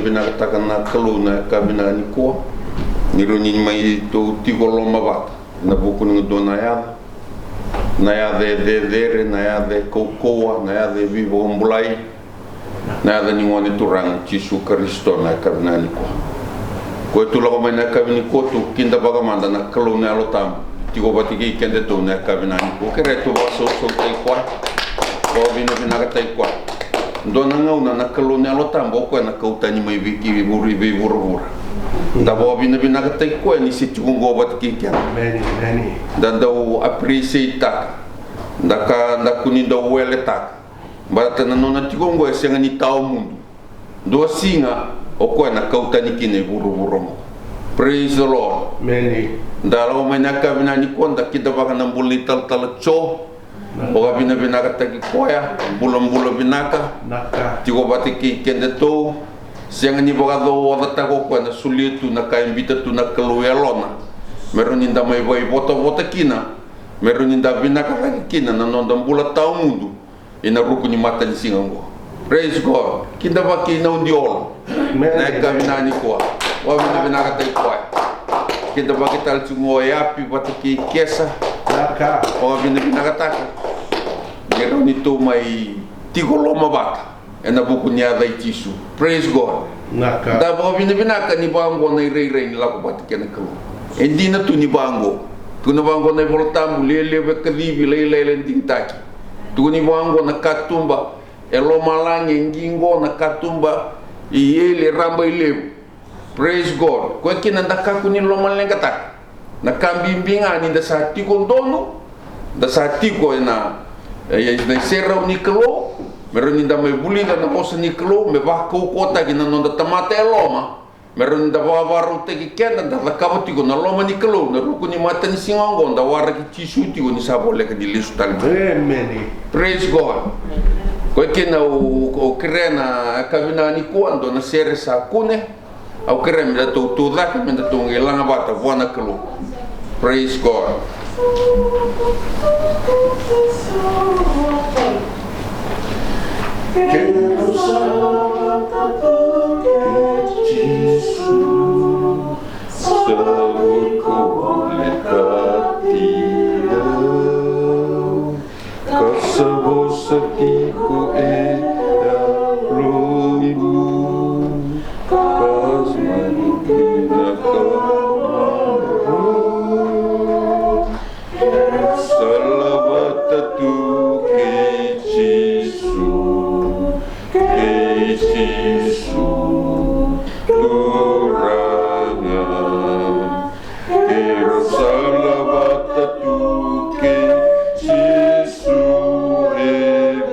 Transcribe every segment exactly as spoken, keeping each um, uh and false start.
Vinakataka na Kalou na yakavi vinaka nikua, ni rawa ni mai tou tiko lomavata ena vuku ni dua na yaca, na yaca e cecere, na yaca e kaukauwa, na yaca e veivakabulai, na yaca ni Gone Turaga o Jisu Karisito na yakavi vinaka nikua. Koya tou lako mai na yakavi nikua, tou kidavaka mada na Kalou na Yalo Tabu tiko vata kei kedatou na yakavi vinaka nikua. Kerea tou vakasausautaki koya, vakavinavinakataki koya. Dua na gauna na Kalou na Yalo Tabu o koya na kau tani mai vei, ki vei vuru, vei vuravura. Da vakavinavinakataki koya ni se tiko oqo vata kei keda. Emeni, emeni. Da dau appreciate-taka, da ka, da kua ni dau weletaka. Baleta na nona tiko oqo e sega ni tawamudu. Dua siga o koya na kau tani kina i vuravura oqo. Praise the Lord. Emeni. Da lako mai na yakavi vinaka nikua, da kidavaka na bula ni talatala Jo. Vakavinavinakataki koya, bulabula vinaka. Vinaka. Tiko vata kei kedatou. Sega ni vakacauocautaka o koya na solia tu na ka e biuta tu na Kalou e yalona, me rawa ni da mai vakaivotavota kina, me rawa ni da vinaka cake kina na noda bula tawamudu ena ruku ni matanisiga oqo. Praise God. Kidavaki Naudiolo. Emeni. Na yakavi vinaka nikua. Vakavinavinakataki koya. Kidavaki tale tiko o Yapi vata kei Kesa. Vinaka. Vakavinavinakataka. Ni rawa ni tou mai tiko lomavata ena vuku ni yaca i Jisu. Praise God. Vinaka. Da vakavinavinaka ni vaqo na irairai ni lako vata kei na Kalou. E dina tu ni vaqo. Tukuna vaqo na iVola Tabu, lewe levu e kacivi, lailai e digitaki. Tukuni vaqo na katuba e lomalagi, e qiqo na katuba i eli, e rabailevu. Praise God. Koya kina da kakua ni lomaleqataka na ka bibi ga ni da sa tiko donu, da sa tiko ena, e, ena iserau ni Kalou, me rawa ni da mai vulica na vosa ni Kalou, me vakaukauwataki na noda tamata e loma, me rawa ni da vakavakarautaki keda, da cakava tiko na loma ni Kalou, na ruku ni matanisiga oqo, da waraki Jisu tiko ni sa voleka ni lesu tale mai. Emeni. Praise God. Koya kina au, au kerea na yakavi vinaka nikua, dua na sere sa kune, au kerea me datou tucake, me datou qai laga vata vua na Kalou. Praise God. Keirau sa lako vata tu kei Jisu, sa iko volekati au. Ka sa vosa tiko e yaloqu, ka sa mani vinaka marau. Keirau sa lako vata tu kei Jisu, kei Jisu, Turaga. Keirau sa lako vata tu kei Jisu e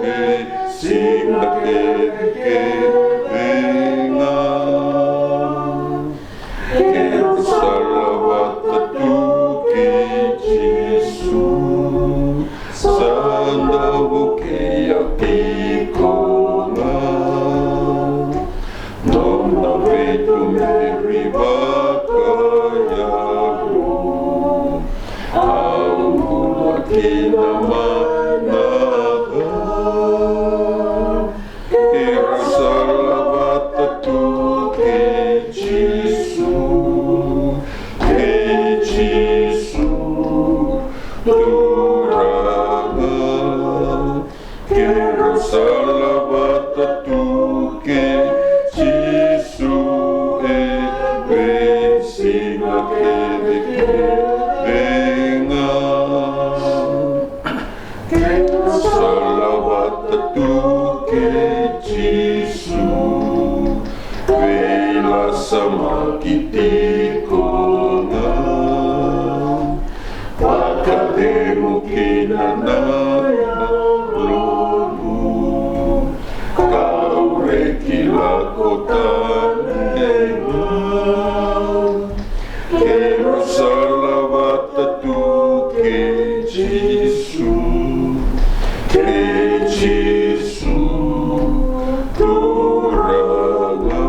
veisiga kece kece ga. Keirau sa lako vata tu kei Jisu, sa dau vukei au tiko ga. Nona veituberi vakayalo, au bula kina mai na ca. Keirau sa lako vata tu kei Jisu, kei Jisu, Turaga. Keirau sa lako vata tu kei Jisu e veisiga kece kece ga. Keirau sa lako vata tu kei Jisu, veilasamaki tiko ga. Vakacegu kina na yaloqu, kau reki lako tale ga. Keirau sa lako vata tu kei Jisu, kei Jisu, Turaga.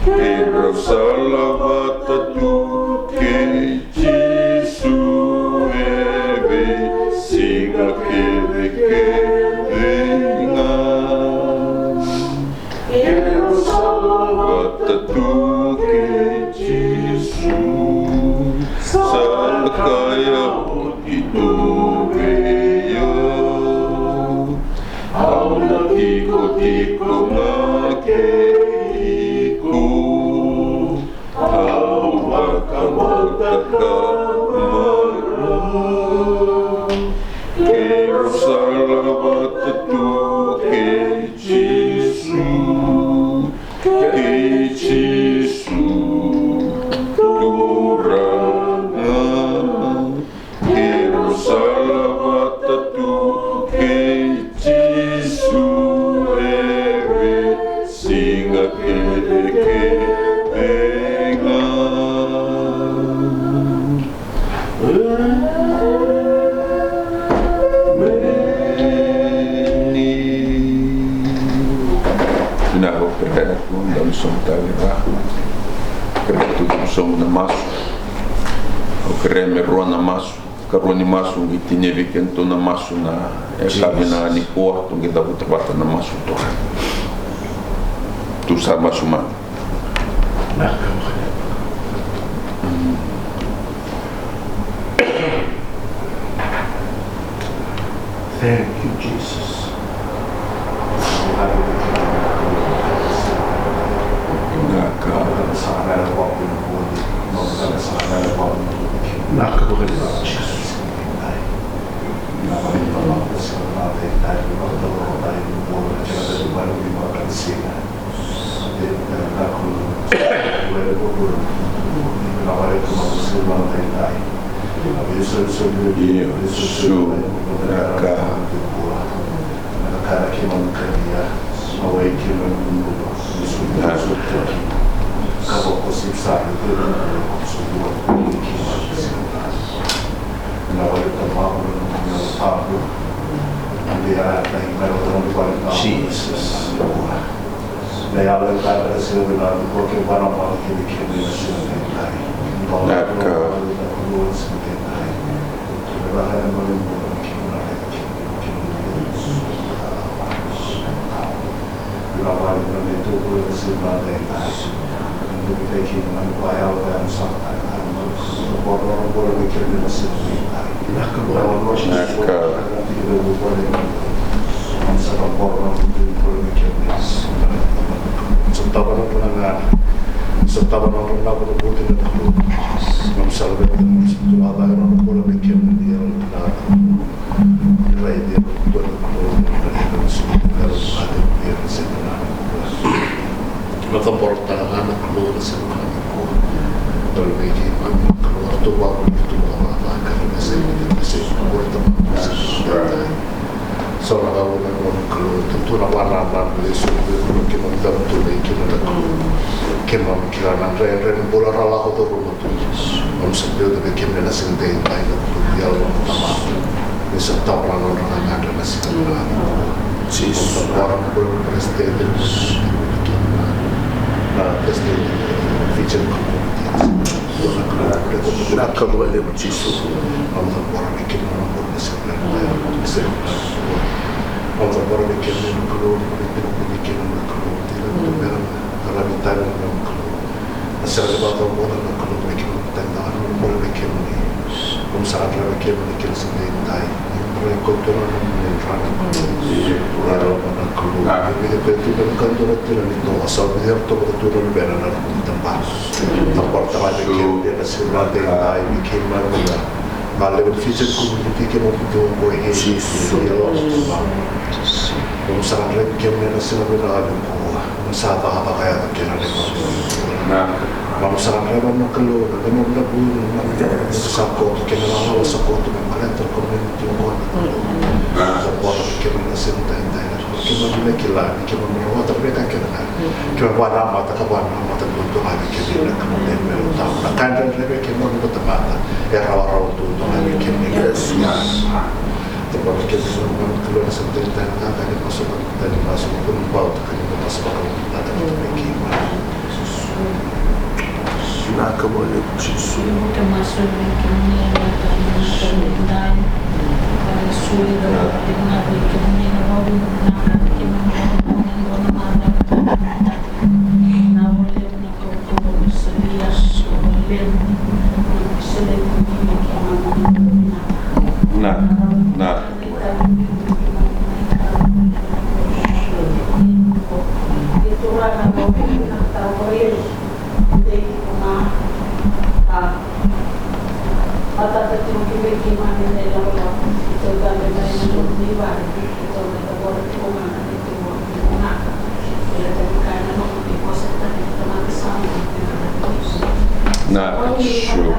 Keirau sa lako vata tu kei Jisu e veisiga kece kece ga. Keirau sa Kaya oti tu vei au, au na tikotiko ga kei iko, au vakabauta ka marau. Keirau sala vata tu kei Jisu, kei Jisu Turaga. Keirau sala vata tu kei Jisu e veisiga kece kece ga. Vinaka. Au kerea tu dau ni sobu tale ga. Kerea tu dau ni sobu na masu. Au kerea me rua na masu. Karua ni masu qai tinia vei kedatou na masu na yakavi nikua, tou qai cavuta vata na masu tu. Tou sa masu mada. Thank you, Jesus. Io, su, raka. Jesus. Vinaka. Sotava na nodra gaga, sotava na nodra naba na bula na Kalou. Nomu sala vei ira na nodra bula vei kemuni na Kalou. Ni raici ira na Kalou, ni raici ira na Kalou, ni raici ira na Kalou. Na cabora tale ga na Kalou na siga nikua. Dau vei keimami na Kalou, ratou vakavuna, ratou vakavuna, ratou vakavuna. So na gauna na Kalou, tu na vanua na Kalou, so na Kalou, keimami cavutu vei kemuni na Kalou. Keimami kila na dredre ni bula ra lako curuma tu. Nomu sa biuta vei kemuni na siga edaidai na Kalou, Yalo Tabu. Ni sa tau na nodra gagadre na siga nikua. Jisu. Nomu sa bula na President, na President, Fiji. Vinaka vakalevu Jisu. Nomu sa bula na kemuni na Kalou, na siga nikua. Nomu sa bula na kemuni na Kalou, na kemuni na Kalou. Tira tu mera na ravi tale na Kalou. Na sere ni vakacauoca na Kalou, me keimami tadra na bula vei kemuni. Nomu sa yadrava kemuni kei na siga edaidai. Ni rai koto na nomuni yadrava na Kalou. Yadrava na Kalou. Ni vei keitou na kadua na tina ni toa, sa vei iratou vata tu na luvena na Kalou ni tabana. Tabana tale vei kemuni na siga edaidai, vei keimami na, na levu ni Fijian community keimami tu qo e. Jisu. Yadrava na Kalou. Nomu sa yadrava kemuni na siga edaidai. Sa cakacaka yaco kina na nomu sa gadreva na Kalou, na nomu na vu, na nomu sa koto kina na lala sa koto me baleta na community qo na Kalou. Sa koto kina na siga edaidai na Kalou. Keimami na kila ni keimami rawata beka kina na. Keimami vakanamata ka vakanamata duadua ga vei kemuni na Kalou, na Kalou tabu. Na ka dredre vei keimami na tamata e rawarawa duadua ga vei kemuni na Kalou. Sa koto kina na Kalou na siga edaidai na ka ni masu. Tani masu, kua ni bau, tani masu, kua ni bau, tani masu. Vinaka vakalevu Jisu. Vinaka vakalevu Jisu. Na, sure.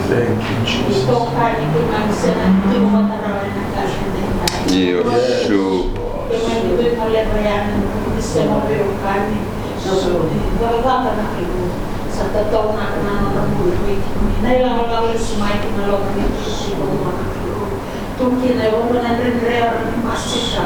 Thank you, Jesus. Io, sure. Sa tataunaka na nodra bula vei kemuni na ilakolako lesu mai ki na loma ni Viti. Tu kina e ono na dredre era ni basika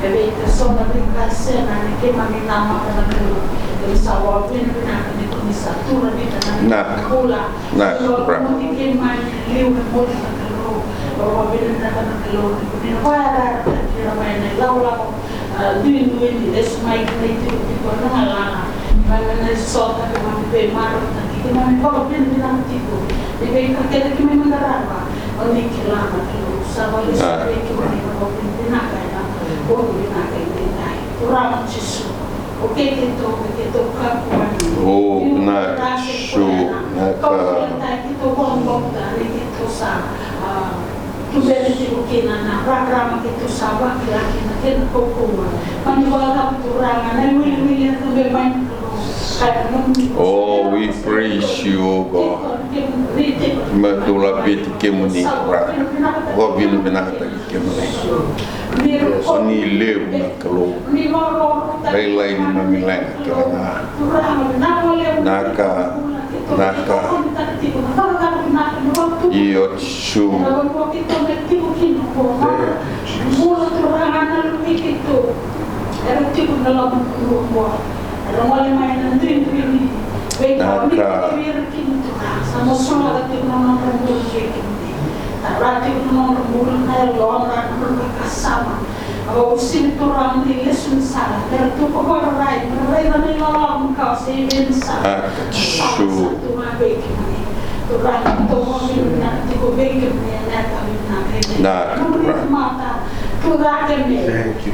e vei ira eso na veika sega ni keimami namaka na Kalou. Keimami sa vakavinavinaka ni koni sa tura vita na bula. Na, na, na. Keimami liu me muri na Kalou. Vakavinavinaka na Kalou ni koni na vakayarayarataki ira mai na ilakolako. A, duidui ni lesu mai ki na itikotiko na galala. Mai na sota keimami veimarautaki, keimami vakavinavinaka tiko. Ni veika kece keimami qarava, o ni kila na Kalou. Sa vakalesu vei keimami na vakavinavinaka ena bogi vinaka edaidai. Turaga Jisu, o keitou, o keitou kakua ni. O, na, sure, na ka. Keitou vakabauta ni keitou sa, a, tuberi tiko kina na rarama keitou sa vakila kina kei na kaukauwa. Mani vakacava Turaga na iwiliwili e cabe mai na Kalou. Ka na nomuni. Oh, we praise you, O God. Ni tou laveti kemuni Turaga. Vakavinavinakataki kemuni. O ni levu na Kalou. Lailai ni mami leqa kece ga. Na ka, na ka. Io, Jisu. Na ka. Sa mo solaga tiko na nodra bula vei kemuni. Tara tiko na nodra bula na yalodra, na nodra vakasama. Au sini Turaga ni lesu ni sala, me ra tu ko vakararai, me ra raica na ilawalawa makawa se ivei ni sala. Sala sa tu ga vei kemuni. Turaga, tou vakavinavinaka tiko vei kemuni ena yakavi vinaka. Na, Turaga. Turaga me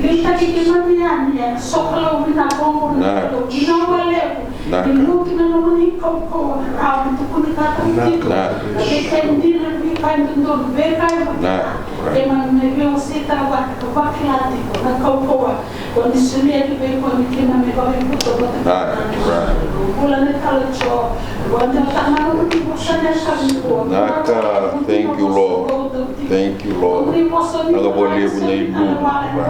liutaki keimami yani ena sokalou vinaka oqo na Kalou. Vinaka vakalevu. Ni lutu na nomuni kaukauwa, na rawa ni tukuni ka tiko. Na veika e dina, na veika e dodonu, veika e vakila. Keimami mai veiwaseitaka vata ka vakila tiko na kaukauwa ko ni solia ki vei koya me keimami vakaivuta vata kei na bula ni Kalou. Vakadeitaka na nomuni vosa na yakavi nikua. Na ka, thank you, Lord. Thank you, Lord. Vinaka vakalevu na ilumu, Turaga.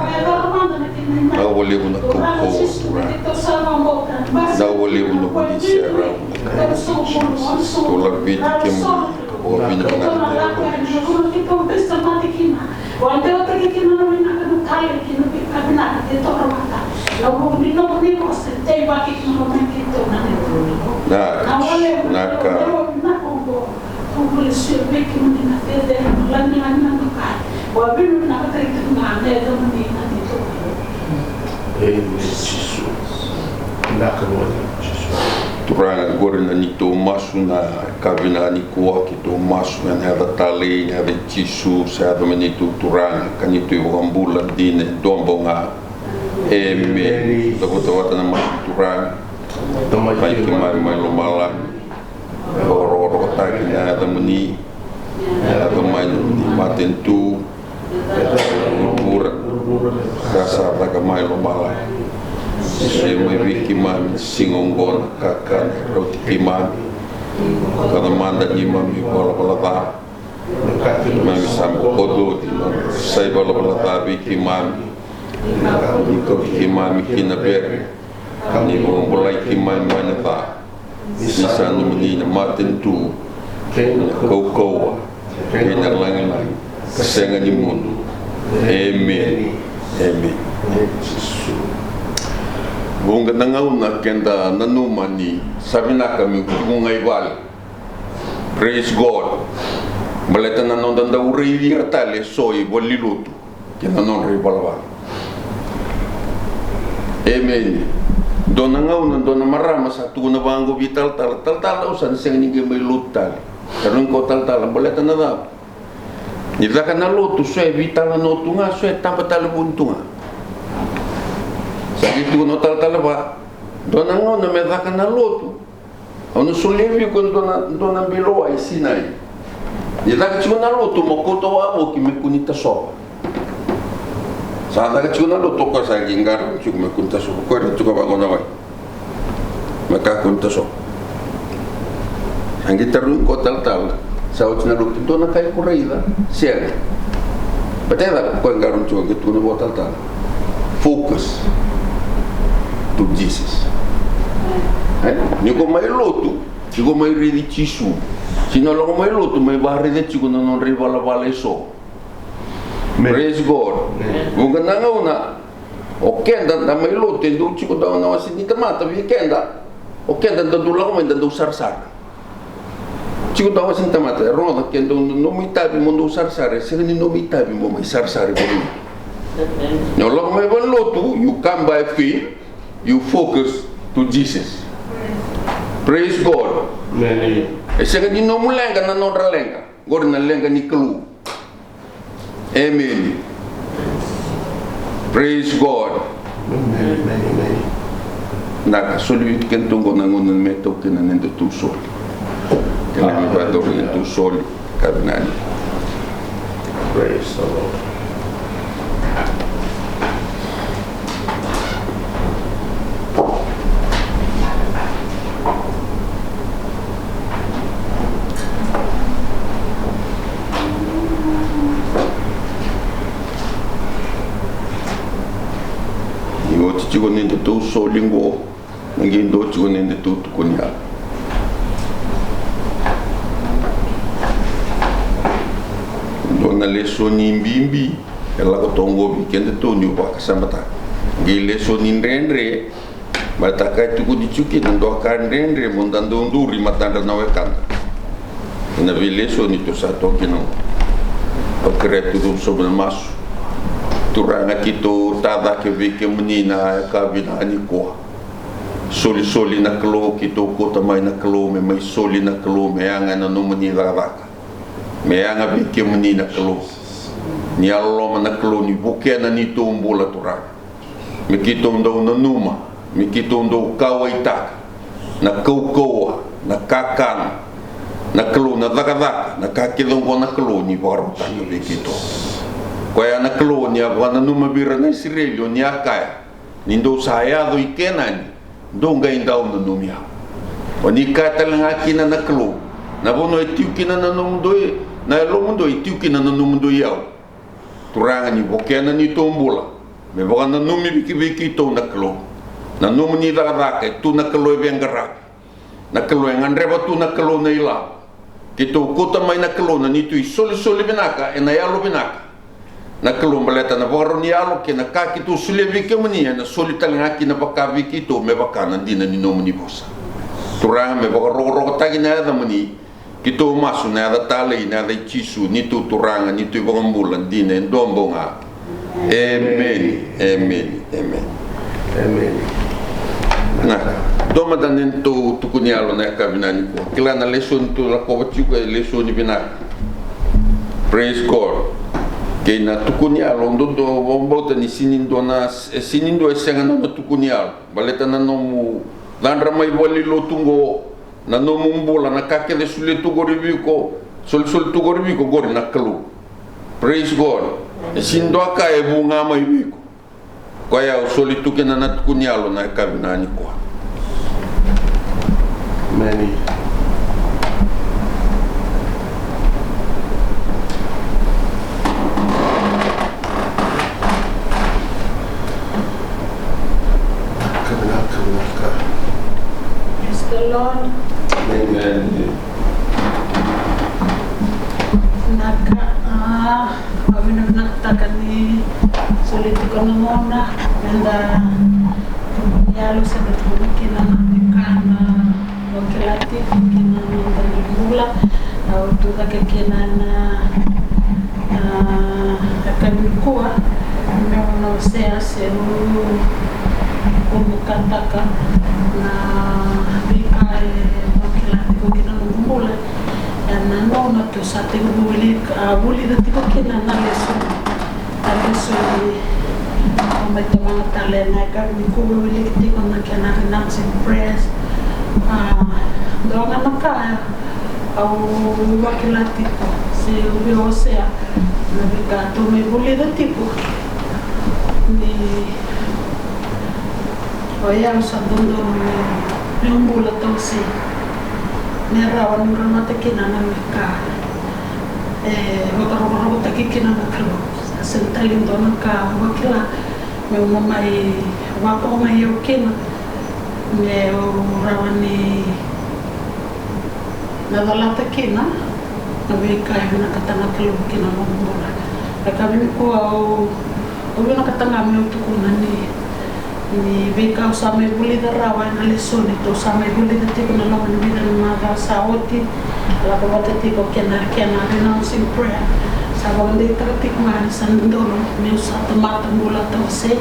Vinaka vakalevu na kaukauwa, Turaga. Vinaka vakalevu na vuli serau. Tou laveti kemuni, vakavinavinakataki kemuni. Na, na ka. Amen, Jisu. Vinaka vakalevu, Jisu. Turaga, qori na neitou masu na yakavi nikua, keitou masu ena yaca talei, na yaca i Jisu, sa yaca mai neitou Turaga, ka neitou iVakabula dina e dua bau ga. Amen. Tautauvata na masu, Turaga. Tamai keimami mai lomalagi. Vakarokorokotaki na yacamuni, na yaca mai nomuni matanitu, vuravura, ka sa caka mai lomalagi. Solia mai vei keimami na siga oqo na kakana e rauti keimami. Ka na mada neimami ivalavala ca. Keimami sa bokoci oti na nodra sa ivalavala ca vei keimami. Ni kauti keimami ki na vere. Ni vakabulai keimami mai na ca. Ni sa nomuni na matanitu, kei na kaukauwa, kei na lagilagi, ka sega ni mudu. Amen. Amen. Vuqa na gauna keda nanuma ni sa vinaka meu tiko ga i vale. Praise God. Baleta na noda dau raici ira tale eso i valenilotu kei na nodra ivalavala. Emeni. Dua na gauna, dua na marama sa tukuna vaqo vei talatala, "Talatala, au sa na sega ni qai mai lotu tale." Tarogi koya o talatala, "Baleta na cava?" "Ni caka na lotu, so e veitalanoa tu ga, so e taba talevoni tu ga." Sa qai tukuna o talatala vua, "Dua na gauna me caka na lotu, au na solia vei iko e dua na, dua na bilo wai e sinai. Ni caka tiko na lotu, mo kauta wavoki me kua ni tasova." Sa caka tiko na lotu, o koya sa qai qarauni tiko me kua ni tasova. O koya e raica tiko vaqo na wai, me kakua ni tasova. Sa qai tarogi koya o talatala, "Sa oti na lotu, dua na ka iko raica?" "Sega." "Baleta na cava?" O koya e qarauni tiko, qai tukuna vua o talatala, "Focus to Jesus." E? Ni ko mai lotu, ni ko mai raici Jisu. Sega ni o lako mai lotu mai vakaraica tiko na nodra ivalavala eso. Amen. Praise God. Amen. Vuqa na gauna, o keda da mai lotu, e dau tiko dau na wase ni tamata vei keda. O keda da dau lako mai, da dau sarasara. Tiko dau wase ni tamata, e rogoca, ke dau nomu itavi mo dau sarasara, e sega ni nomu itavi mo mai sarasara i valenilotu. Ni o lako mai valenilotu, you come by faith, you focus to Jesus. Praise God. Amen. E sega ni nomu leqa na nodra leqa, qori na leqa ni Kalou. Emeni. Praise God. Amen, amen, amen. Na ka soli vei kedatou qo na gauna me taukena na nodatou soli. Kena ni vakayacori na nodatou soli. Ka vinani. Praise the Lord. Ni oti tiko ni datou soli qo, na qai dua tiko ni datou tukuni yalo. Dua na lesoni bibi e lako toka qo vei kedatou niu vakasamataka. Qai lesoni dredre, baleta ka e tukuni tiko kina, dua ka dredre mo da dau duri matadra na wekada. Ena veilesoni tou sa toka kina qo. Au kerea tou sobu na masu. Turaga, keitou tacake vei kemuni na yakavi nikua. Solisoli na Kalou, keitou kauta mai na Kalou, me mai soli na Kalou, me yaga ena nomuni cakacaka. Me yaga vei kemuni na Kalou. Ni yalololoma na Kalou, ni vukea na neitou bula, Turaga. Me keitou dau nanuma, me keitou dau kauwaitaka na kaukauwa, na kakana, na Kalou, na cakacaka, na ka kece oqo na Kalou ni vakarautaka vei keitou. Koya na Kalou ni a vakananuma vei ira na Isireli, o ni a kaya, ni dou sa yaco i Kenani, dou qai dau nanumi au. O ni kaya tale ga kina na Kalou, na vanua e tiko kina na nomudou, na yalomudou e tiko kina na nomudou iyau. Turaga, ni vukea na neitou bula, me vakananumi vei keitou na Kalou. Na nomuni cakacaka e tu na Kalou e veiqaravi. Na Kalou e gadreva tu na Kalou na ilavo. Keitou kauta mai na Kalou na neitou isolisoli vinaka ena yalo vinaka. Na Kalou, baleta na vakarau ni yalo kei na ka keitou solia vei kemuni ena soli tale ga kina vaka vei keitou me vaka na dina ni nomuni vosa. Turaga, me vakarokorokotaki na yacamuni. Keitou masu ena yaca talei, na yaca i Jisu, neitou Turaga, neitou iVakabula dina e dua bau ga. Emeni, emeni, emeni. Emeni. Na, dua mada na neitou tukuni yalo na yakavi nikua. Kila na lesoni tou lakova tiko e lesoni vinaka. Praise God. Kei na tukuni yalo, dodonu vakabauta ni sega ni dua na, e sega ni dua e sega na nona tukuni yalo. Baleta na nomu cadra mai valenilotu qo, na nomu bula, na ka kece e solia tu qori vei iko, solisoli tu qori vei iko, qori na Kalou. Praise God. E sega ni dua ka e vu ga mai vei iko. Koya au soli tu kina na tukuni yalo na yakavi nikua. Emeni. Vinaka, vinaka, vinaka. Praise the Lord. Amen. Vinaka, a, au vinavinakataka ni soli tiko na gauna meda tukuni yalo, se da tukuna kina na veika na Au kila tiko kina na noda bula, au tucake kina na, a, yakavi nikua, meu na wasea se meu Vunukataka na veika e vakila tiko kina noqu bula. Ena gauna tou sa tekivu wilika, a, vulica tiko kina na lesoni. Na lesoni, a, mai tamata tale na ka ni ko wilika tiko na kena renouncing prayer. A, dua ga na ka au vakila tiko se au via wasea na veika tou mai vulica tiko ni o yau sa dodonu meu bula tausi me rawa niu rawata kina na veika e vakarokorokotaki kina na Kalou. Sa sega tale ni dua na ka au vakila meu na mai vakaogai au kina meu rawa ni na calata kina na veika e vinakata na Kalou kina noqu bula. E ka vei nikua au, au vinakata ga meu tukuna ni, ni veika au sa mai vulica rawa ena lesoni tou sa mai vulica tiko na loma ni vica na macawa sa oti. Lako vata tiko kei na, kei na renouncing prayer. Sa vakadeitaka tiko ga ni sa dodonu meu sa tamata bula tawase.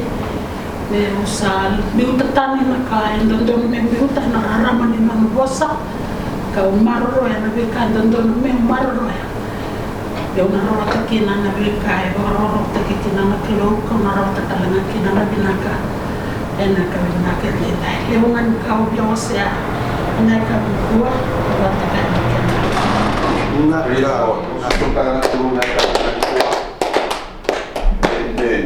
Meu sa biuta tani na ka e dodonu meu biuta, na rarama ni nona vosa. Kau maroroya na veika e dodonu meu maroroya. Meu na rawata kina na veika e vakarokorokotaki kina na Kalou, kau na rawata tale ga kina na vinaka. Ena ka vinaka e dina. Levu ga ni ka au via wasea ena ka nikua, rawata tale ga kina. Na vinaka, na vinaka. Amen.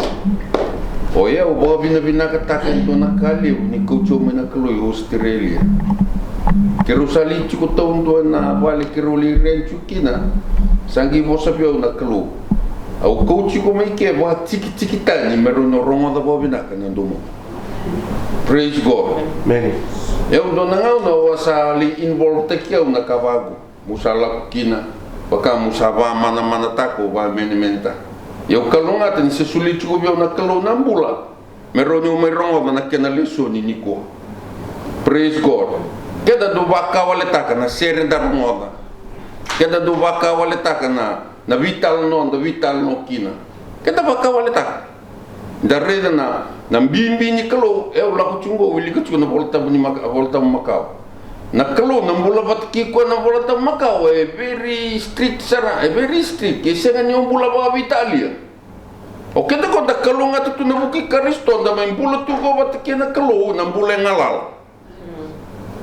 O yau au vakavinavinakataka e dua na ka levu ni kauti au mai na Kalou i Australia. Keirau sa lai tiko taudua ena vale keirau lai rent tiko kina. Sa qai vosa vei au na Kalou. Au kauti iko mai ke vakatikitiki tani me rawa ni o rogoca vakavinaka na domoqu. Praise God. Amen. E dua na gauna au a sa lai involve taki au na ka vaqo. Mo sa lako kina, vaka mo sa vakamanamanataka, vakamenemenetaka. Ia au kalougata ni se solia tiko vei au na Kalou na bula me rawa niu mai rogoca na kena lesoni nikua. Praise God. Keda dau vakawaletaka na sere da rogoca. Keda dau vakawaletaka na, na veitalanoa da veitalanoa kina. Keda vakawaletaka. Da raica na, na bibi ni Kalou. E, au lako tiko qo, wilika tiko na Vola Tabu ni Maka-, Vola Tabu Makawa. Na Kalou na bula vata kei koya na Vola Tabu Makawa e very strict sara, e very strict, e sega ni o bula vakaveitalia. O keda qo da kalougata tu na vuku i Karisito, da mai bula tu qo vata kei na Kalou, na bula e galala.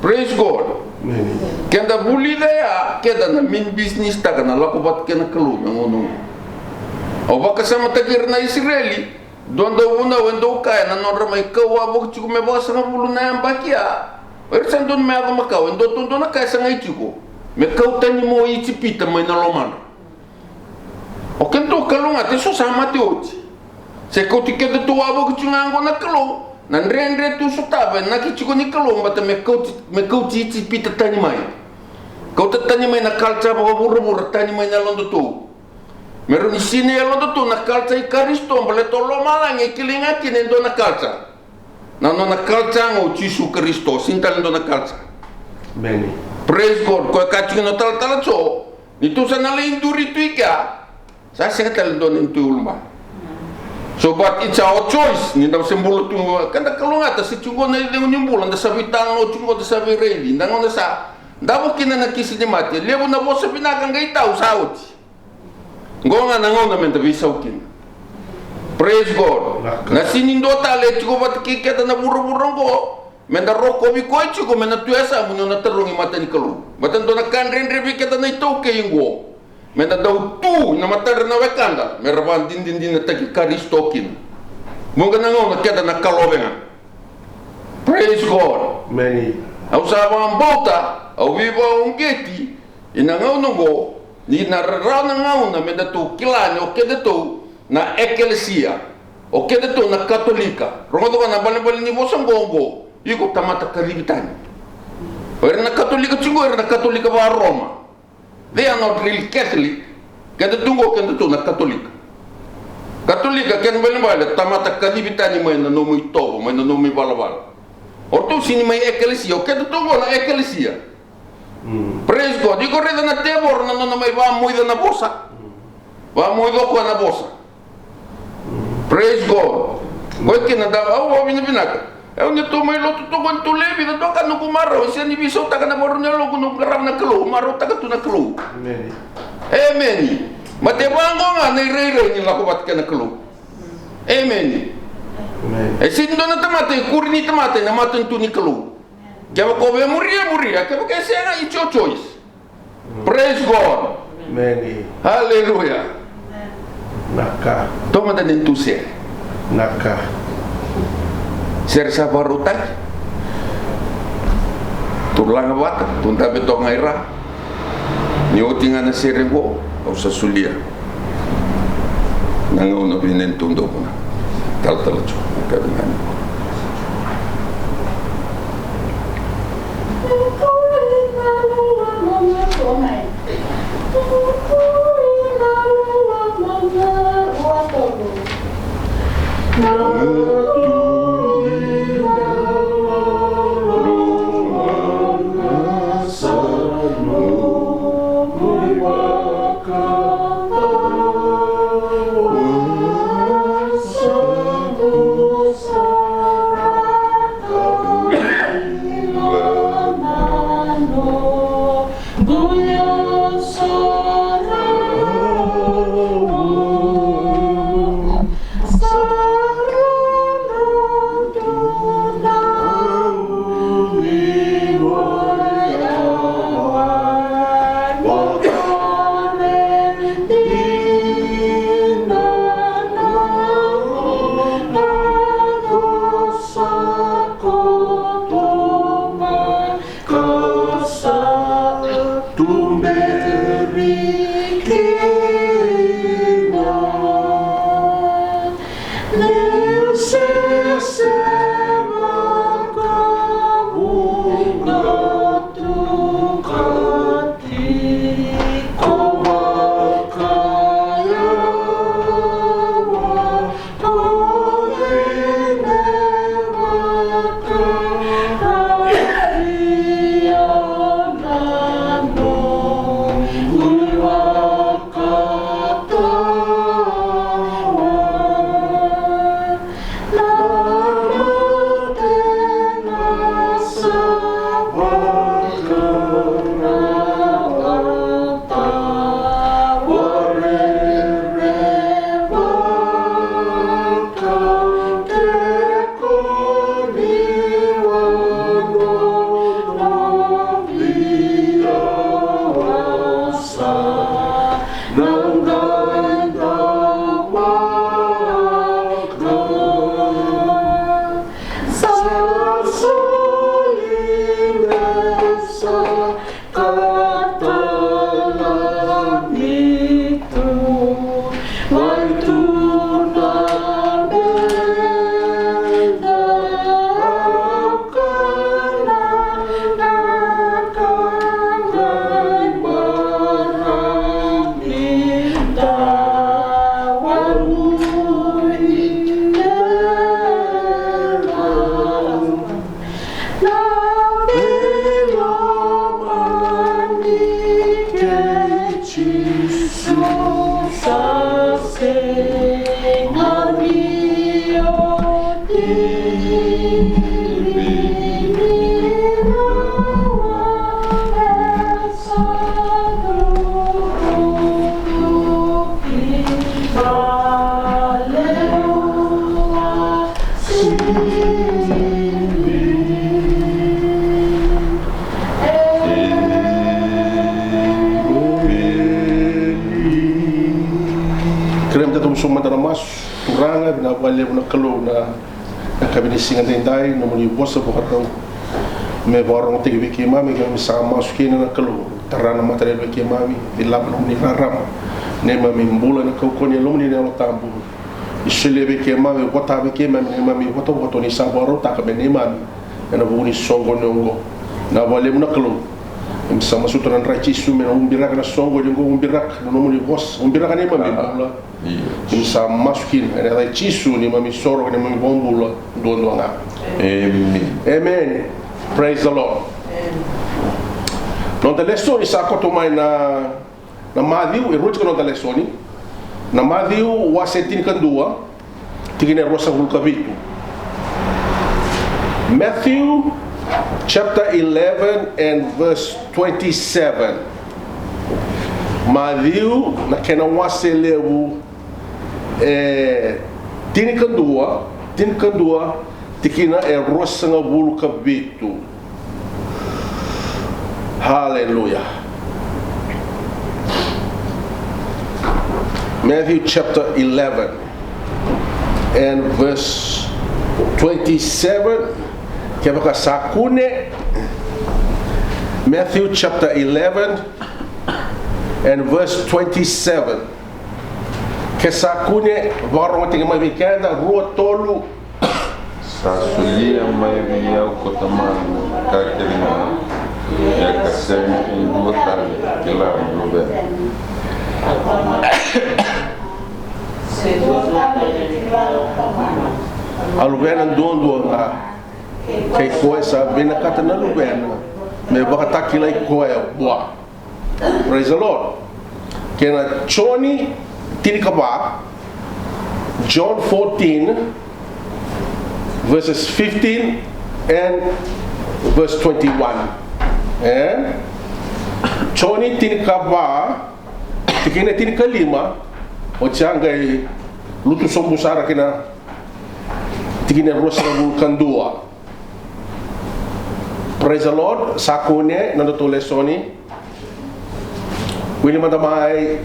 Praise God. Amen. Keda vulica ya, keda na mean business taka na lako vata kei na Kalou na gauna oqo. Au vakasamataki ira na Isireli, dua na vunau e dau kaya na nodra mai kau wavoki tiko me vasagavulu na yabaki ya. O ira sa dodonu me yaco makawa, e dua tu dua na ka e sagai tiko, me kau tani mai o Ijipita mai na lomadra. O kedatou kalougata eso sa mate oti. Se kauti kedatou wavoki tiko ga qo na Kalou, na dredre tou sotava e naki tiko ni Kalou, baleta me kauti, me kauti Ijipita tani mai. Kauta tani mai na culture vakavuravura tani mai na yalodatou. Me rawa ni sinai e yalodatou na culture i Karisito, baleta o lomalagi e kilai ga kina e dua na culture. Na nona culture ga o Jisu Karisito, sega tale dua na culture. Amen. Praise God. Koya e kaya tiko na talatala Jo, ni tou sa na lai duri tu i kea, sa sega tale dua na neitou iulubale. So, but it's our choice, ni da se bula tu, keda kalougata, se tiko na icegu ni bula, da sa veitalanoa tiko, da sa veiraici, da gauna sa davo kina na kisi ni mate, levu na vosa vinaka qai tau, sa oti. Qo ga na gauna meda veisau kina. Praise God. Na sega ni dua tale e tiko vata kei keda na vuravura oqo, meda rokovi koya tiko me na tu e yasamu ni o na tarogi mata ni Kalou. Baleta dua na ka dredre vei keda na iTaukei oqo, meda dau tu ina matadra na wekada mera vakadinadinataki Karisito kina. Vuqa na gauna keda na kalougata ga. Praise God. Amen. Au sa vakabauta, au veivakauqeti, ina gauna oqo, ni na rarawa na gauna me datou kila ni o kedatou na ekelesia, o kedatou na Katolika. Rogoca vua na balebale ni vosa oqo, oqo, iko tamata kacivi tani. O ira na Katolika tiko, ira na Katolika vaka-Roma. They are not really Catholic. Kedatou oqo, kedatou na Katolika. Katolika, kena balebale, tamata kacivi tani mai na nomu itovo, mai na nomu ivalavala. O ratou sega ni mai ekelesia, o kedatou oqo na ekelesia. Mm. Praise God. Iko raica na tevoro na nona mai vakamoica na vosa. Mm. Vakamoica o koya na vosa. Mm. Praise God. Koya kina da, au vakavinavinaka. Au ni tu mai lotu toka ni tu levi, na toka noqu marau, e sega ni veisautaka na marau ni yaloqu, noqu qarava na Kalou, marautaka tu na Kalou. Emeni. Emeni. Ma te vaqo ga na irairai ni lako vata kei na Kalou. Emeni. Emeni. E sega ni dua na tamata e kuri ni tamata ena matanitu ni Kalou. Kevaka o via muria, muria. Kevaka e sega, it's your choice. Praise God. Emeni. Hallelujah. Naka. Toka mada ni tu sere. Naka. Sere sa vakarautaki. Tou laga vata, tou dabe toka ga i ra. Ni oti ga na sere qo, au sa solia na gauna vei na neitou dau vuna. Talatala Jo, na ka vinaka. Kerea me da tauvusou mada na masu. Turaga, vinaka vakalevu na Kalou na, na yakavi ni siga daidai, nomuni vosa vakarau me vakarogotaki vei keimami, keimami sa masu kina na Kalou. Tara na matanitu vei keimami, cilava nomuni rarama, neimami bula ena kaukauwa ni Yalomuni na Yalo Tabu. Ni solia vei keimami, vota vei keimami neimami votovoto ni sa vakarautaka me neimami ena vuku ni soqoni oqo. Vinaka vakalevu na Kalou. Keimami sa masuta na dra i Jisu me na ubiraka na soqoni oqo, ubiraka na nomuni vosa, ubiraka neimami bula. Io. Keimami sa masu kina ena yaca i Jisu, neimami isoro, neimami iVakabula duadua ga. Emeni. Emeni. Praise the Lord. Emeni. Noda lesoni sa koto mai na na Maciu, e rua tiko na noda lesoni. Na Maciu wase tinikadua, tikina e ruasagavulu ka vitu. Matthew chapter eleven and verse twenty-seven. Maciu na kena wase levu e tinikadua, tinikadua, tikina e ruasagavulu ka vitu. Hallelujah. Matthew chapter eleven and verse twenty-seven. Kevaka sa kune, Matthew chapter eleven and verse twenty-seven. Ke sa kune, vakarogo tiko mai vei keda, rua, tolu. Sa solia mai vei au ko Tamaqu ka kece ga, ia ka sega e dua tale e kila na Luvena. A Luvena duadua ga kei koya sa vinakata na Luvena me vakatakilai koya vua. Praise the Lord. Kei na Joni tinikava, John fourteen, verses fifteen and verse twenty-one. E? Joni tinikava, tikina tinikalima, oti sa qai lutu sobu sara ki na tikina ruasagavulu ka dua. Praise the Lord. Sa kune na nodatou lesoni. Wili mada mai.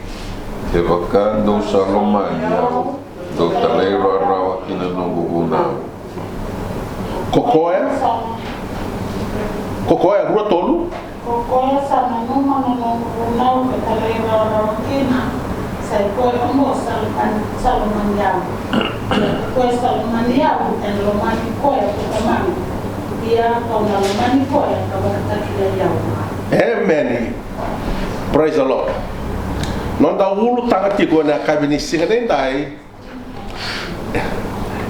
Kevaka dou sa lomani au, dou talairawarawa ki na noqu vunau. Ko koya? Ko koya, rua, tolu? Ko koya sa nanuma na noqu vunau ka talairawarawa kina, sa i koya oqo sa lomani, sa lomani au. Ko koya sa lomani au ena lomani koya ko Tamaqu. Ia kau na lomani koya ka vakatakilai au. Emeni. Praise the Lord. Noda ulutaga tiko ena yakavi ni siga nidaidai,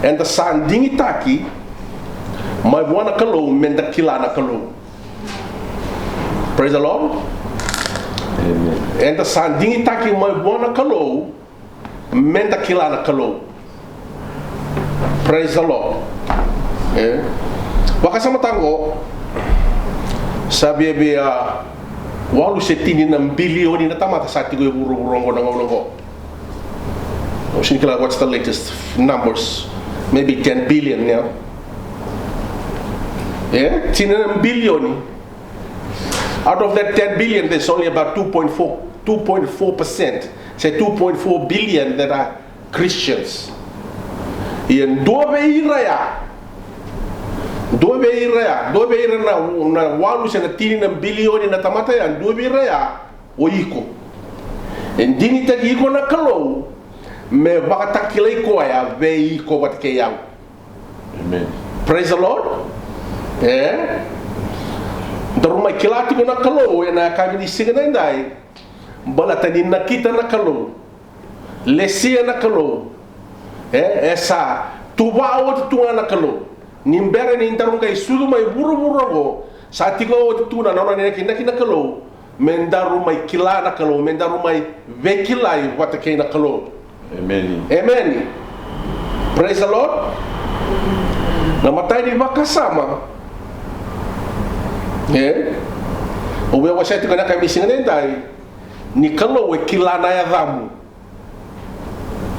eda sa digitaki mai vua na Kalou meda kila na Kalou. Praise the Lord. Amen. Eda sa digitaki mai vua na Kalou meda kila na Kalou. Praise the Lord. E? Vakasamataka qo, sa viavia walu se tini na bilioni na tamata sa tiko e vuravura oqo na gauna oqo. Au sega ni kila what's the latest numbers. Maybe ten billion now. E? Tini na bilioni. Out of that ten billion, there's only about two point four, two point four percent, say two point four billion that are Christians. Ia dua vei ira ya, dua vei ira ya, dua vei ira na, na walu se na tini na bilioni na tamata ya, dua vei ira ya o iko. E digitaki iko na Kalou me vakatakilai koya vei iko vata kei au. Amen. Praise the Lord. E? Daru mai kila tiko na Kalou ena yakavi ni siga nidaidai. Baleta ni nakita na Kalou, lesia na Kalou. E, e sa tuva oti tu ga na Kalou. Ni bera ni daru qai sucu mai vuravura oqo, sa tiko oti tu na nona inakinaki na Kalou, me daru mai kila na Kalou, me daru mai veikilai vata kei na Kalou. Emeni. Emeni. Praise the Lord. Na imatai ni vakasama, e, au via wasea tiko ena yakavi ni siga nidaidai, ni Kalou e kila na yacamu.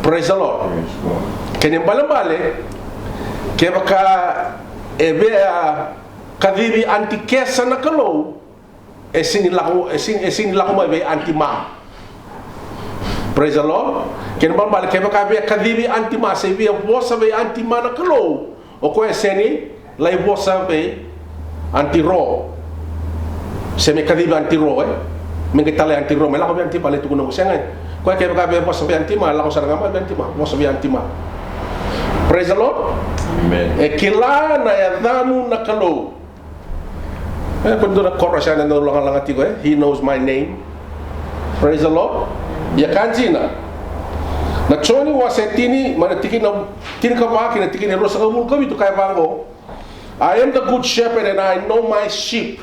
Praise the Lord. Praise God. Kena ibalebale, kevaka e via kacivi Aunty Kesa na Kalou, e sega ni lako, e sega, e sega ni lako mai vei Aunty Ma. Praise the Lord. Kena ibalebale, kevaka e via kacivi Aunty Ma, se via vosa vei Aunty Ma na Kalou, o koya e sega ni lai vosa vei Aunty Ro. Se me kacivi Aunty Ro, e? Me qai talai Aunty Ro, me lako vei Aunty Ma, lai tukuna, o sega, e? Koya kevaka e via vosa vei Aunty Ma, lako sara ga mai vei Aunty Ma, vosa vei Aunty Ma. Praise the Lord. Amen. E kila na yacamu na Kalou. E, ko dua na chorus ya na noqu lagalaga tiko, e? He knows my name. Praise the Lord. Ia ka dina, na Joni wase tini, mai na tikina tinikava ki na tikina e ruasagavulu ka vitu, kaya vaqo: I am the good shepherd and I know my sheep.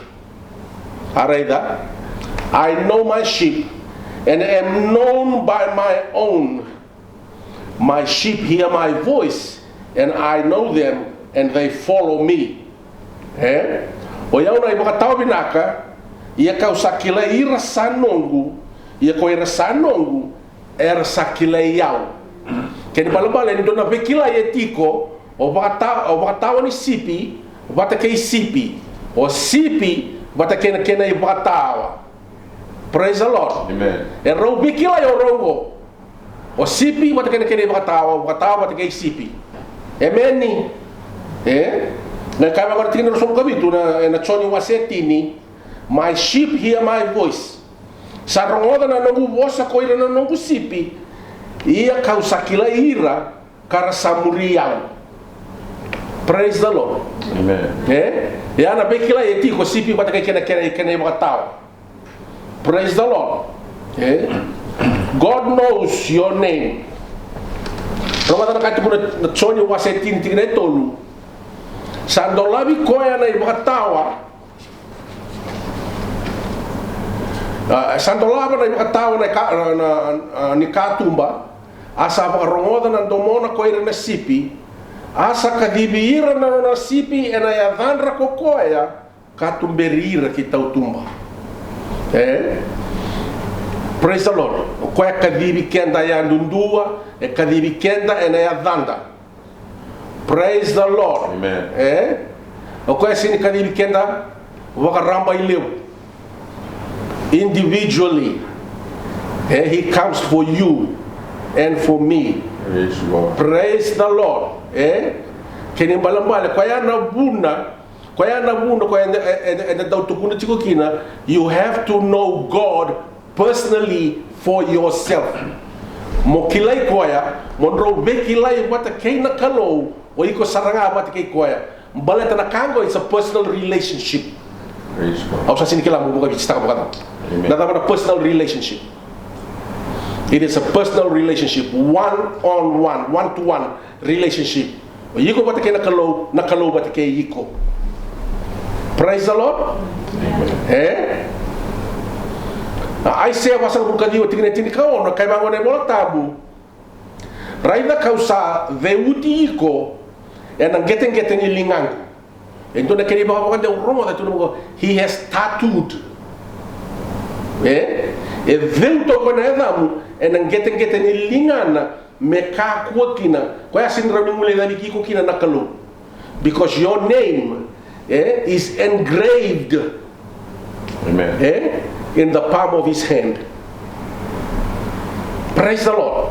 A raica, I know my sheep and am known by my own. My sheep hear my voice and I know them and they follow me. E? O i au na ivakatawa vinaka, ia ka'u sa kilai ira sa noqu, ia ko ira sa noqu, era sa kilai au. Kena ibalebale ni dua na veikilai e tiko, o vakata-, o vakatawa ni sipi vata kei sipi, o sipi vata kei na kena ivakatawa. Praise the Lord. Amen. E rau veikilai o rau oqo. O sipi vata kei na kena ivakatawa, o vakatawa vata kei sipi. Emeni. E? Na kaya vaka tikina ruasagavulu ka vitu na, ena Joni wase tini, "My sheep hear my voice." Sa rogoca na noqu vosa ko ira na noqu sipi, ia ka'u sa kilai ira, ka ra sa muri au. Praise the Lord. Amen. E? Ia na veikilai e tiko, sipi vata kei kena, kena, kena ivakatawa. Praise the Lord. E? God knows your name. Rogoca na ka e tukuna na Joni wase tini tikina e tolu. Sa dolavi koya na ivakatawa. A, sa dolava na ivakatawa na ka-, na, na, a, ni katuba, a sa vakarogoca na domona ko ira na sipi, a sa kacivi ira na nona sipi ena yacadra ko koya, ka tuberi ira ki tautuba. E? Praise the Lord. O koya kacivi keda yadudua, e kacivi keda ena yacada. Praise the Lord. Amen. E? O koya sega ni kacivi keda vakarabailevu. Individually. E? He comes for you and for me. Praise the Lord. Praise the Lord. E? Kena ibalebale, koya na vuna, koya na vuna, koya eda, eda, eda dau tukuna tiko kina, you have to know God personally for yourself. Mo kilai koya, mo drau veikilai vata kei na Kalou, o iko sara ga vata kei koya. Baleta na ka oqo, it's a personal relationship. Praise God. Au sa sega ni kila mo vakavititaka vakacava. Amen. Na cava na personal relationship? It is a personal relationship, one on one, one to one relationship. O iko vata kei na Kalou, na Kalou vata kei iko. Praise the Lord. E? Na Aisea vasagavulu ka ciwa tikina e tinikaono, kaya vaqo na iVola Tabu. Raica ka'u sa ceuti iko ena qeteqete ni ligaqu. E dua na kena ivakavakadei au rogoca tu na vaka, he has tattooed. E? E ceuta o koya na yacamu ena qeteqete ni ligana, me kakua kina. Koya sega ni rawa ni guilecavi iko kina na Kalou. Because your name, eh, is engraved, amen, eh, in the palm of his hand. Praise the Lord.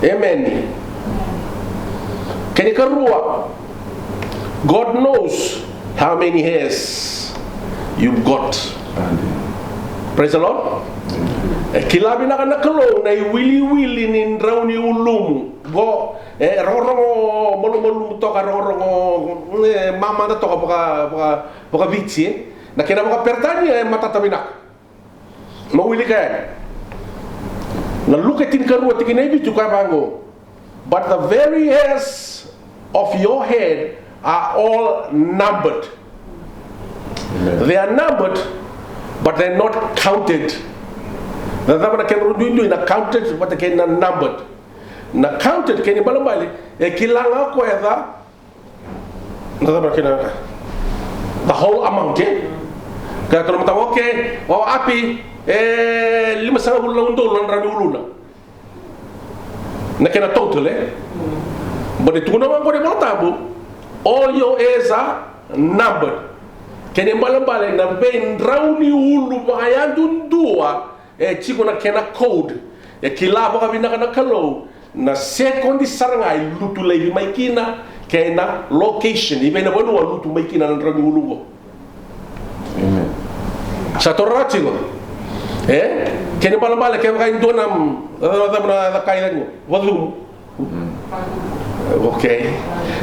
Amen. Kena ikarua, God knows how many hairs you've got. Praise the Lord. E kila vinaka na Kalou na iwiliwili ni drau ni ulumu. Qo, e rogorogo malumalumu toka, rogorogo, e, mamada toka vaka, vaka, vakaViti, e. Na kena vakaperitania e matata vinaka. Mo wilika yani. Na Luke tinikarua tikina e vitu kaya vaqo. But the very hairs of your head are all numbered. Amen. They are numbered, but they're not counted. Na cava na kena duidui na counted vata kei na numbered? Na counted kena ibalebale e kila ga o koya, na cava na kena, the whole amount, e? Ka kena mataka, okay, o Api, e limasagavulu na udolu na drau ni uluna. Na kena total, e? But e tukuna vaqo na iVola Tabu, all your hairs are numbered. Kena ibalebale na veidrau ni ulu vakayadudua e tiko na kena code. E kila vakavinaka na Kalou na sekodi sara ga e lutu laivi mai kina, kei na location, i vei na vanua lutu mai kina na drau ni ulu qo. Amen. Sa torora tiko. E? Kena ibalebale kevaka e dua na, na, na, na, na kai qo, vacumu. Mm. Okay.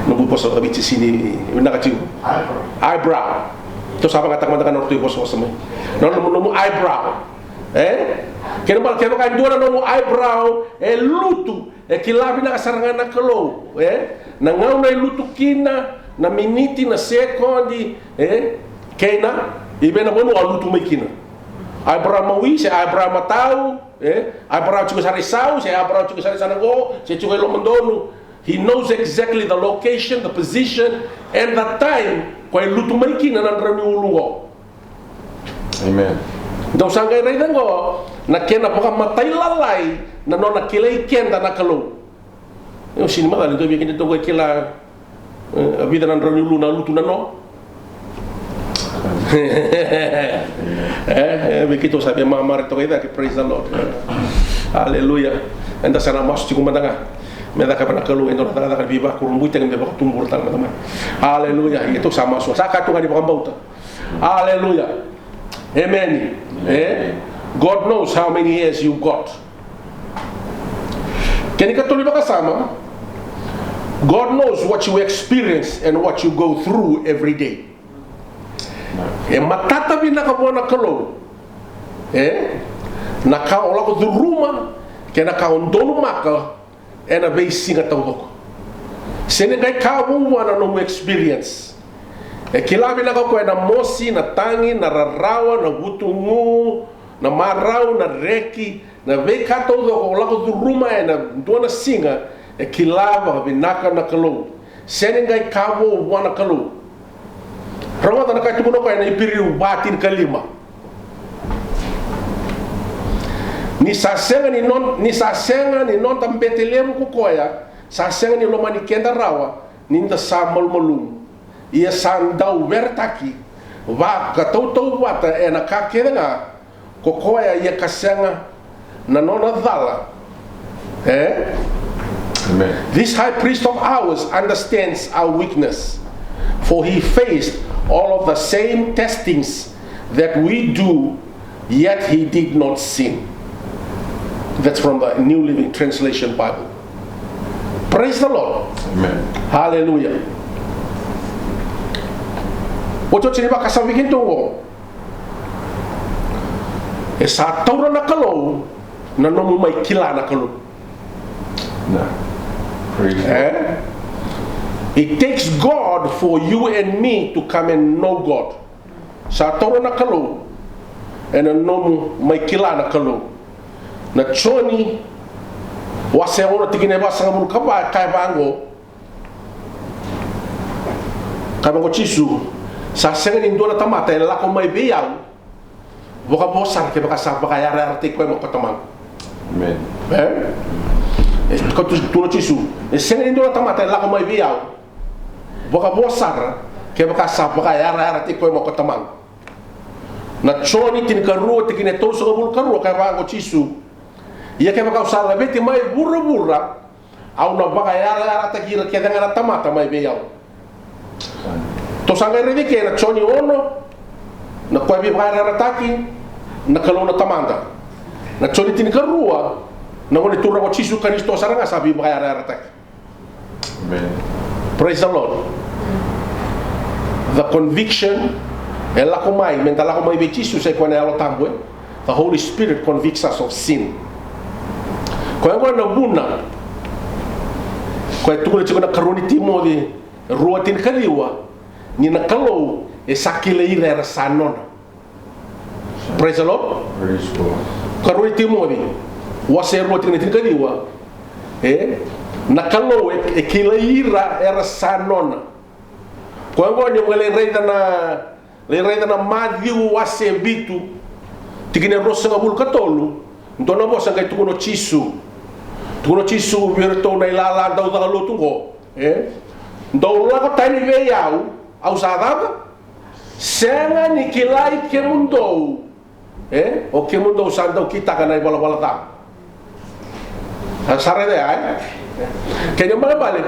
Noqu vosa vakaViti sega ni vinaka tiko. Eyebrow. Eyebrow. Tou sa vakayagataka mada ga na nodratou ivosavosa mai. Na nomu, nomu eyebrow. E? Kena ibalebale kevaka e dua na nomu eyebrow e lutu, e kila vinaka sara ga na Kalou, e? Na gauna e lutu kina, na miniti, na sekodi, e? Kei na i vei na vanua o lutu mai kina. Eyebrow mawi se eyebrow matau, e? Eyebrow tiko sara i sau se eyebrow tiko sara i sana qo se tiko i lomadonu. He knows exactly the location, the position, and the time ko e lutu mai kina na drau ni ulu qo. Amen. Dou sa qai raica qo na kena vakamatailalai na nona kilai keda na Kalou. E sega ni macala ni dua vei keda dou qai kila, e, a vica na drau ni ulu na lutu na no. E, e, vei keitou sa via mamare toka i cake, praise the Lord. Aleluya. Eda sa na masu tiko mada ga me cakava na Kalou e dua na cakacaka ni veivakurabuitaki me vakatuburataka mada mai. Aleluya. Keitou sa masu, sa ka tu ga ni vakabauta. Aleluya. Emeni. E? God knows how many years you got. Kena ikatolu ni vakasama, God knows what you experience and what you go through every day. E matata vinaka vua na Kalou, e, na ka o lako curuma kei na ka o donumaka ena veisiga taucoko. Sega ni qai ka vou vua na nomu experience. E kila vinaka o koya na mosi, na tagi, na rarawa, na vutugu, na marau, na reki, na veika taucoko o lako curuma ena dua na siga, e kila vakavinaka na Kalou. Sega ni qai ka vou vua na Kalou. Rogoca na ka e tukuna o koya ena Iperiu va tinikalima. Ni sa sega ni non-, ni sa sega ni noda bete levu ko koya, sa sega ni lomani keda rawa, ni da sa malumalumu. Ia sa dau veretaki, vakatautauvata ena ka kece ga, ko koya ia ka sega na nona cala. E? Amen. This high priest of ours understands our weakness, for he faced all of the same testings that we do, yet he did not sin. That's from the New Living Translation Bible. Praise the Lord. Amen. Hallelujah. Otioti ni vakasama vei keitou oqo. E sa taura na Kalou na nomu mai kila na Kalou. Na. Praise God. E? It takes God for you and me to come and know God. Sa taura na Kalou ena nomu mai kila na Kalou. Na Joni wase ono tikina e vasagavulu ka va e kaya vaqo. Kaya vaqo Jisu, sa sega ni dua na tamata e lako mai vei au vakavo sara kevaka sa vakayarayarataki koya mai ko Tamaqu. Amen. E? E, ka tu, tukuna Jisu, e sega ni dua na tamata e lako mai vei au vakavo sara kevaka sa vakayarayarataki koya mai ko Tamaqu. Na Joni tinikarua tikina e tolusagavulu ka rua, kaya vaqo Jisu, ia kevaka au sa laveti mai vuravura, au na vakayarayarataki ira kece ga na tamata mai vei au. Tou sa qai raica eke na Joni ono, na koya veivakayarayarataki, na Kalou na Tamada. Na Joni tinikarua, na Gone Turaga o Jisu Karisito sara ga sa veivakayarayarataki. Amen. Praise the Lord. The conviction e lako mai, me da lako mai vei Jisu, sa i koya na Yalo Tabu, e? The Holy Spirit convicts us of sin. Koya gona na vuna koya e tukuna tiko na karua ni Timoci rua tinikaciwa, ni na Kalou e sa kilai ira era sa nona. Praise the Lord. Praise God. Karua ni Timoci wase rua tikina tinikaciwa. E? Na Kalou e, e kilai ira era sa nona. Koya gona ni o lai raica na, lai raica na Maciu wase vitu tikina e ruasagavulu ka tolu. Dua na vosa qai tukuna o Jisu. Tukuna o Jisu vei iratou na ilala dau caka lotu qo. E? Dou lako tani vei au, au sa cava? Sega ni kilai kemudou. E? O kemudou sa dau kitaka na ivalavala ca. A sa raica ya, e? Kena ibalebale,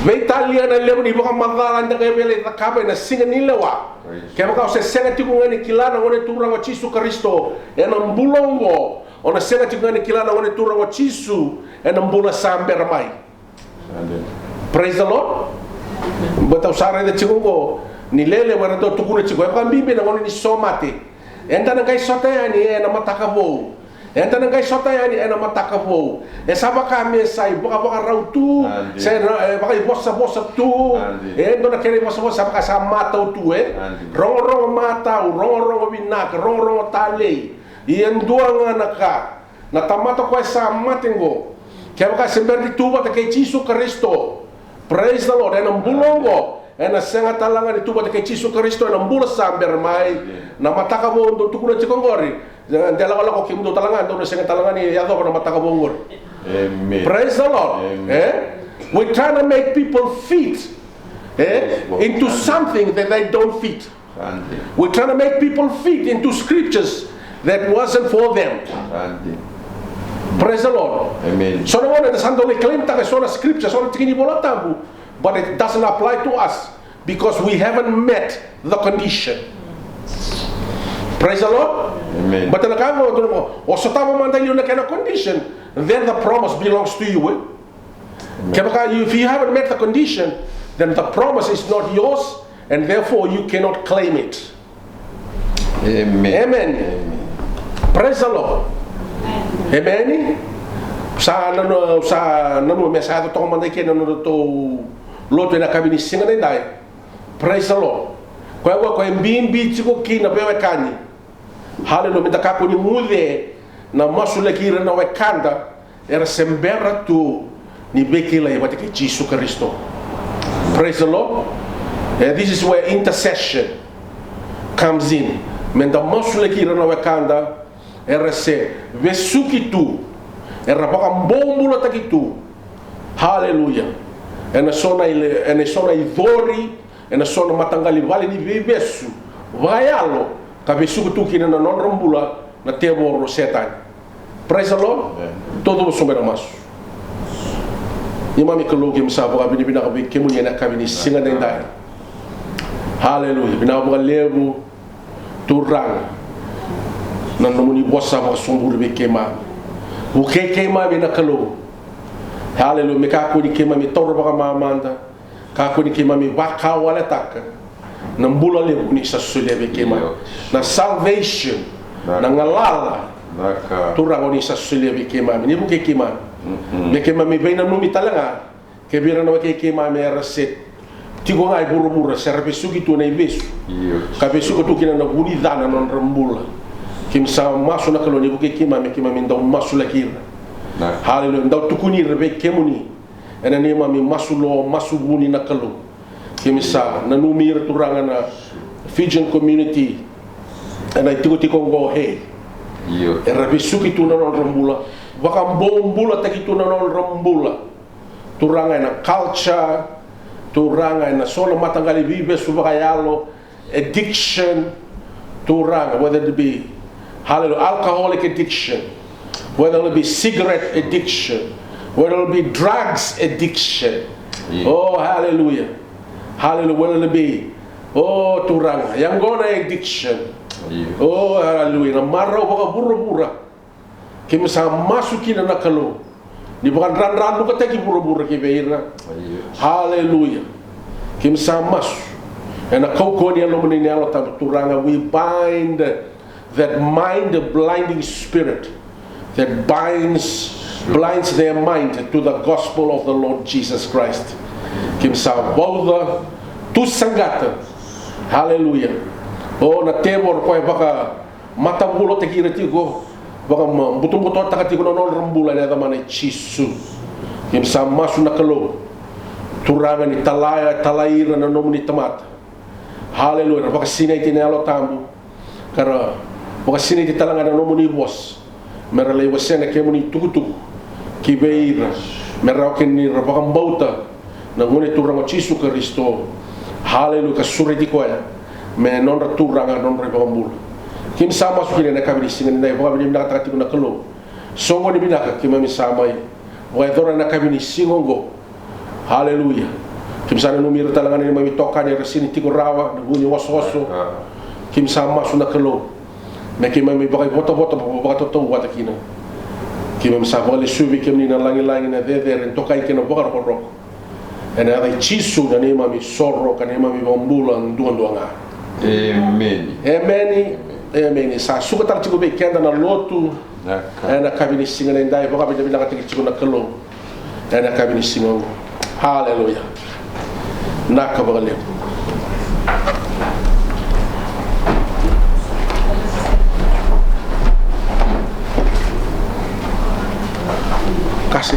veitalia na levu ni vakamacala eda qai via lai cakava ena siga ni lewa. Kevaka o se sega tiko ga ni kila na Gone Turaga o Jisu Karisito ena bula oqo, o na sega tiko ga ni kila na Gone Turaga o Jisu ena bula sa bera mai. Amen. Praise the Lord. Baleta au sa raica tiko oqo ni lewe levu era dau tukuna tiko, e vakabibi na gauna ni somate. Eda na qai sota yani ena mataka vou. Eda na qai sota yani ena mataka vou. E sa vaka me sa ivakavakarau tu, amen, se na, e, vakaivosavosa tu. Amen. E dua na kena ivosavosa sa vaka sa matau tu, e. Amen. Rogorogo matau, rogorogo vinaka, rogorogo talei. Ia dua ga na ka, na tamata koya sa mate qo, kevaka se bera ni tu vata kei Jisu Karisito, Praise the Lord. Ena bula oqo, ena sega tale ga ni tu vata kei Jisu Karisito ena bula sa bera mai. Na mataka vou dou tukuna tiko oqori, de lakolako kemudou tale ga, dou na sega tale ga ni yacova na mataka vou oqori. Amen. Praise the Lord. Amen. Eh? We trying to make people fit, eh, into something that they don't fit. Sante. We trying to make people fit into scriptures that wasn't for them. Sante. Praise the Lord. Amen. So na gauna eda sa dau lai claim taka e so na scripture, so na tiki ni Vola Tabu, but it doesn't apply to us because we haven't met the condition. Praise the Lord. Amen. But na ka qo, o sotava mada e liu na kena condition, then the promise belongs to you, eh? Amen. Kevaka you, if you haven't met the condition, then the promise is not yours, and therefore you cannot claim it. Amen. Amen. Amen. Praise the Lord. Amen. Sa nanuma, sa nanuma me sa yaco toka mada i ke na nodratou lotu ena yakavi ni siga nidai. Praise the Lord. Koya qo, koya e bibi tiko kina veiwekani. Hallelujah. Meda kakua ni guce na masulaki ira na wekada era se bera tu ni veikilai vata kei Jisu Karisito. Praise the Lord. And this is where intercession comes in. Meda masulaki ira na wekada era se vesuki tu, era vakabobulataki tu. Hallelujah. Ena so na ile-, ena so na icori, ena so na mataqali vale ni veivesu vakayalo, ka vesuki tu kina na nodra bula na tevoro o Setani. Praise the Lord. Amen. Tou cuva sobu ena masu. Neimami Kalou, keimami sa vakavinavinaka vei kemuni ena yakavi ni siga nidai. Hallelujah. Vinaka vakalevu Turaga na nomuni vosa vakasoburi vei keimami. Vukei keimami na Kalou. Hallelujah. Me kakua ni keimami taura vakamamada. Kakua ni keimami vakawaletaka na bula levu ni sa solia vei keimami. Io. Na salvation, na galala. Vinaka. Turaga, ni sa solia vei keimami, ni vukei keimami. Mm-mm. Me keimami veinanumi tale ga kei vei ira na wekai keimami era se tiko ga e vuravura, se ra vesuki tu ena ivesu. Io. Ka vesuka tu kina na vu ni ca na nodra bula. Keimami sa masu na Kalou, ni vukei keimami, keimami dau masulaki ira. Vinaka. Hallelujah. Dau tukuni ira vei kemuni. Ena neimami masu lo, masu vuni na Kalou. Keimami sa nanumi ira Turaga na Fijian community ena itikotiko oqo, hey. Io. Era vesuki tu na nodra bula, vakabobulataki tu na nodra bula. Turaga ena culture, Turaga ena so na mataqali veivesu vakayalo, addiction, Turaga, whether it be, hallelujah, alcoholic addiction, whether it be cigarette addiction, whether it be drugs addiction. Io. Oh, hallelujah. Hallelujah, whether it be, oh, Turaga, yaqona addiction. Io. Oh, hallelujah. Na marau vakavuravura. Keimami sa masu kina na Kalou ni vakadradradrukataki vuravura ki vei ira. Io. Hallelujah. Keimami sa masu ena kaukauwa ni Yalomuni na Yalo Tabu, Turaga, we bind that mind blinding spirit that binds, blinds their mind to the gospel of the Lord Jesus Christ. Keimami sa vauca, tu saqata. Hallelujah. O na tevoro koya vaka matavulataki ira tiko, vakabutobutoataka tiko na nodra bula ena yacamuni Jisu. Keimami sa masu na Kalou, Turaga, ni talai, talai ira na nomuni tamata. Hallelujah. Ra vakasinaiti ena Yalo Tabu, ka ra vakasinaiti tale ga ena nomuni vosa. Me ra lai wasea na kemuni tukutuku ki vei ira, me rawa kina ni ra vakabauta na Gone Turaga o Jisu Karisito. Hallelujah. Ka sureti koya me nodra Turaga, nodra iVakabula. Keimami sa masu kina ena yakavi ni siga nidai, vakavinavinakataka tiko na Kalou. Soqo ni vinaka keimami sa mai vakayacora ena yakavi ni siga oqo. Hallelujah. Keimami sa nanumi ira tale ga na neimami itokani era sega ni tiko rawa ena vuku ni osooso. Keimami sa masu na Kalou me keimami vakaivotavota, vakatautauvata kina. Keimami sa vakalesuvi kemuni na lagilagi, na cecere, dokai kei na vakarokoroko. Ena yaca i Jisu na neimami isoro ka neimami iVakabula duadua ga. Emeni. Emeni. Emeni. Sa suka tale tiko vei keda na lotu ena yakavi ni siga nidai, vakavinavinakataki tiko na Kalou ena yakavi ni siga oqo. Haleluya. Naka vakalevu. Kasi.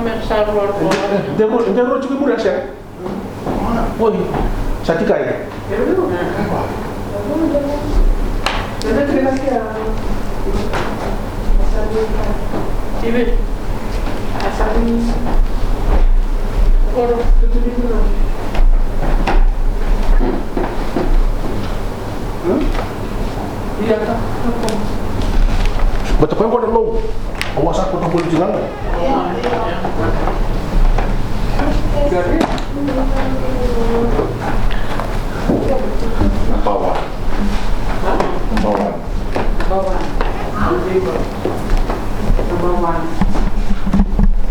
me sa roa roa. De ro, de ro tiko muri a sega. Oi, sa tikai. Ivi. Oro. Ia ka. Bata koya qo na lou. Au a sa kota voli tiko ga.